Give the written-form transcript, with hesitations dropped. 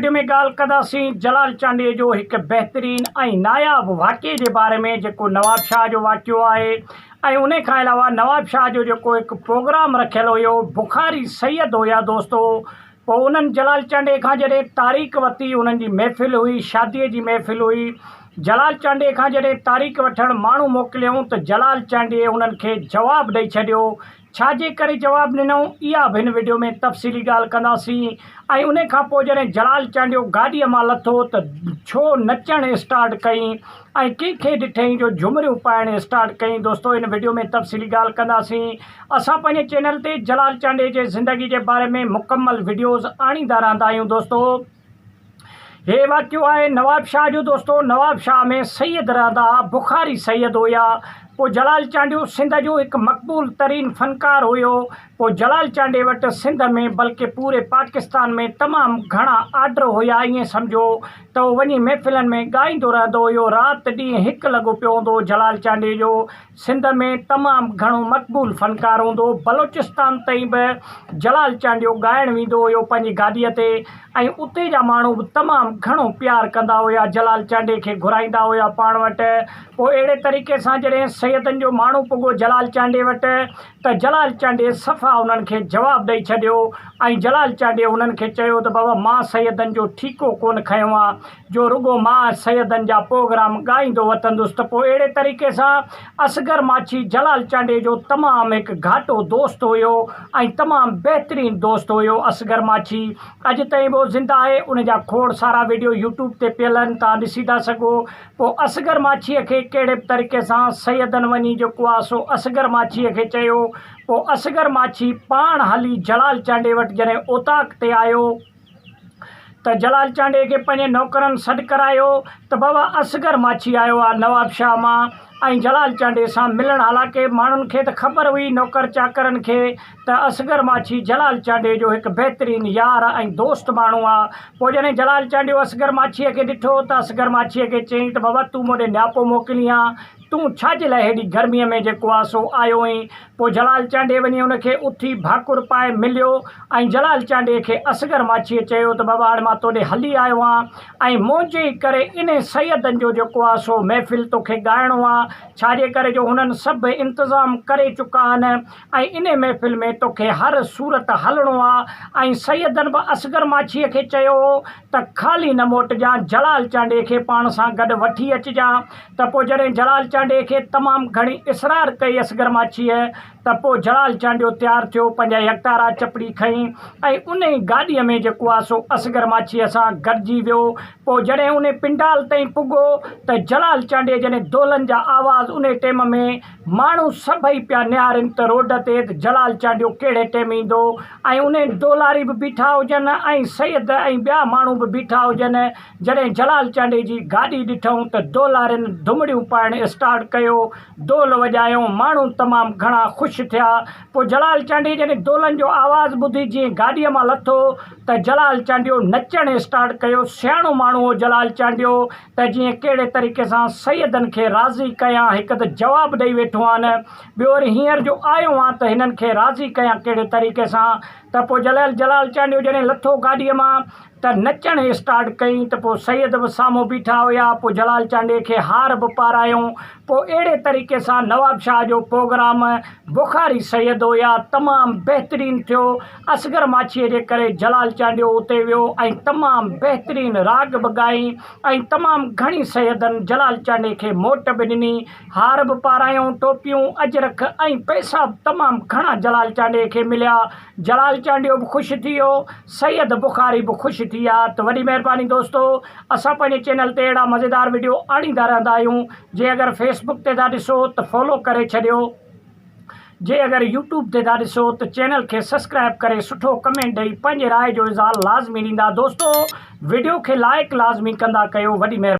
Video ۾ ڳالهه ڪنداسين جلال چانڊيي جو هڪ بهترين ۽ ناياب واقعي جي باري ۾ جيڪو نواب شاهه جو واقعو آهي ۽ انهي کان علاوه نواب شاهه جو جيڪو هڪ پروگرام رکيل هيو بخاري سيد هيا دوستو پوء انهن جلال چانڊيي کان جڏهن تاريخ ورتي انهن جي محفل هئي شادي جي محفل هئي جلال چانڊيي کان جڏهن تاريخ وٺڻ ماڻهو موڪليائون ته جلال چانڊيي انهن کي جواب ڏئي ڇڏيو ڇا جي ڪري جواب ڏنائون اها به هن وڊيو ۾ تفصيلي ڳالهه ڪنداسين ۽ انهي کان پوء جڏهن جلال چانڊيو گاڏيء مان لٿو ته ڇو نچڻ اسٽارٽ ڪئين ۽ ڪنهن کي ڏٺئين جو جهمريون پائڻ اسٽارٽ ڪئين دوستو هن وڊيو ۾ تفصيلي ڳالهه ڪنداسين اسان پنهنجي چينل تي جلال چانڊيي جي زندگي جي باري ۾ مڪمل وڊيوز آڻيندا رهندا آهيون دوستو هي واقعو آهي نواب شاهه جو دوستو نواب شاهه ۾ سيد رهندا ها بخاري سيد هيا پوء جلال چانڊيو سنڌ جو هڪ مقبول ترين فنڪار هيو پوء جلال چانڊيي وٽ سنڌ ۾ بلڪه پوري پاڪستان ۾ تمام گهڻا آرڊر هيا ائين سمجهو ته هو وڃي محفلن ۾ ڳائيندو رهندو هيو رات ڏينهن هڪ لڳو پيو هوندو هو جلال چانڊيي جو سنڌ ۾ تمام گهڻو مقبول فنڪار هوندو هو. بلوچستان تائين به جلال چانڊيو ڳائڻ ويندو هيو پنهنجي گاڏيء تي ۽ اتي جا ماڻهو به تمام گهڻو پيار ڪندا هيا جلال چانڊيي کي گهرائيندا هيا پاڻ وٽ. پوء اهڙي طريقي سان جڏهن سيدن جو ماڻهو پڳو جلال چانڊيي وٽ ته جلال چانڊيي صفا انهن کي جواب ڏئي ڇڏيو ۽ جلال چانڊيي انهن کي چيو ته بابا مان سيدن جو ٺيڪو ڪونه کنيو آ جو رڳو مان سيدن جا پوگرام ڳائيندو وتندس ته پوء اهڙي طريقي سان اصغر ماڇي جلال چانڊيي جو تمام هڪ گهاٽو دوست هيو ۽ تمام بهترين دوست هيو اصغر ماڇي اڄ تائين به زنده آهي ان جا کوڙ سارا ويڊيو يوٽيوب تي پيل آهن توهان ڏسي ٿا سگهو پوء اصغر ماڇيء کي ڪهڙي به طريقي سان سيدن وڃي جيڪو آهي سو اصغر ماڇيء کي چيو پوء اصغر ماڇي پاڻ هلي جلال چانڊيي وٽ جڏهن اوطاق تي آيو ته جلال چانڊيي کي پنهنجي نوڪرن سڏ ڪرايو ته بابا اصغر ماڇي آيو آ نوابشاهه مان ۽ جلال چانڊيي سان ملڻ حالانڪه ماڻهن کي ته خبر هئي نوڪر چاڪرن کي ته اصغر ماڇي جلال چانڊيي جو هڪ بهترين يار ۽ دوست ماڻهو آ پوء جڏهن جلال چانڊيو اصغر ماڇيء کي ڏٺو ته اصغر ماڇيء کي چيائين ته بابا تون مون ڏي نياپو موڪلين ها تون ڇا جي لاء هيڏي گرميء ۾ جيڪو آ سو آيو هئين پوء جلال چانڊيي وڃي ان کي اٿي ڀاڪر پائي مليو ۽ جلال چانڊيي کي اصغر ماڇيء چيو ته بابا هاڻي مان توڏي هلي آيو آهيان ۽ منهنجي ئي ڪري انهي سيدن جو جيڪو آهي سو محفل توکي ڳائڻو آهي ڇاجي ڪري جو هنن سڀ انتظام ڪري چڪا آهن ۽ انهي محفل ۾ توکي هر صورت هلڻو آهي ۽ سيدن به اصغر ماڇيء کي چيو هو ته خالي نه موٽجان جلال چانڊيي کي پاڻ سان گڏ وٺي اچجان ته پوء جڏهن جلال چانڊيي کي تمام گهڻي اصرار ڪئي اصغر ماڇيء ته پوء جلال چانڊيو تيار ٿيو پنهنجا يڪتارا چپڙي کنئي ۽ انهي گاڏيء ۾ جيڪو آ سو اصغر ماڇيء سان گڏجي ويو پوء جڏهن انهي پنڊال تائين پڳو ته جلال چانڊيي جڏهن دولن جا آواز انهي ٽيم ۾ ماڻهو سڀئي پيا نهارين ته روڊ تي ته جلال چانڊيو ڪهڙي ٽيم ايندو ۽ انهي دولاري به بيٺا هجن ۽ سيد ۽ ٻيا ماڻهو به بيٺا هجن جڏهن جلال چانڊيي جي گاڏي ڏٺائون ته دولارين ڌمڙيون پائڻ اسٽارٽ ڪيو، دول وڄايائون، ماڻهو تمام گهڻا خوش ٿيا. پوء جلال چانڊيي جڏهن دولن جو آواز ٻڌي جيئن گاڏيء مان لٿو ته جلال چانڊيو نچڻ اسٽارٽ ڪيو، سياڻو ماڻهو هو جلال چانڊيو ته جيئن ڪهڙي طريقي سان سيدن کي راضي ڪيان، هڪ ته جواب ڏئي ويٺو آهن، ٻيو وري هينئر جو آيو آهيان ته هنن کي راضي ڪيان ڪهڙي طريقي سان ته پوء جلال جلال چانڊيو جڏهن لٿو گاڏيء مان ته نچڻ اسٽارٽ ڪئين ته پوء سيد به سامهون بيٺا هيا پوء جلال چانڊيي کي هار به پارايائون پوء اهڙي طريقي سان نواب شاهه جو پوگرام بخاري سيد هيا تمام بهترين ٿيو اصغر ماڇيء جي ڪري جلال چانڊيو اتي ويو ۽ تمام بهترين راڳ به ڳائين ۽ تمام گهڻي سيدن جلال چانڊيي کي موٽ به ڏني هار به پارايائون ٽوپيون اجرڪ ۽ پئسا به تمام گهڻا جلال چانڊيي کي مليا جلال چانڊيو به خوش ٿي ويو سيد بخاري به خوش ٿي ويا ته وڏي مهرباني دوستو اسان پنهنجي چينل تي اهڙا مزيدار وڊيو آڻيندا رهندا آهيون جي اگر فيس بڪ تي ٿا ڏسو ته فالو ڪري ڇڏيو جي اگر يوٽيوب تي ٿا ڏسو ته چينل کي سسڪرائب ڪري سٺو ڪمينٽ ڏئي پنهنجي راء جو اظهار لازمي ڏيندا دوستو وڊيو کي لائڪ لازمي ڪندا ڪيو وڏي مهرباني.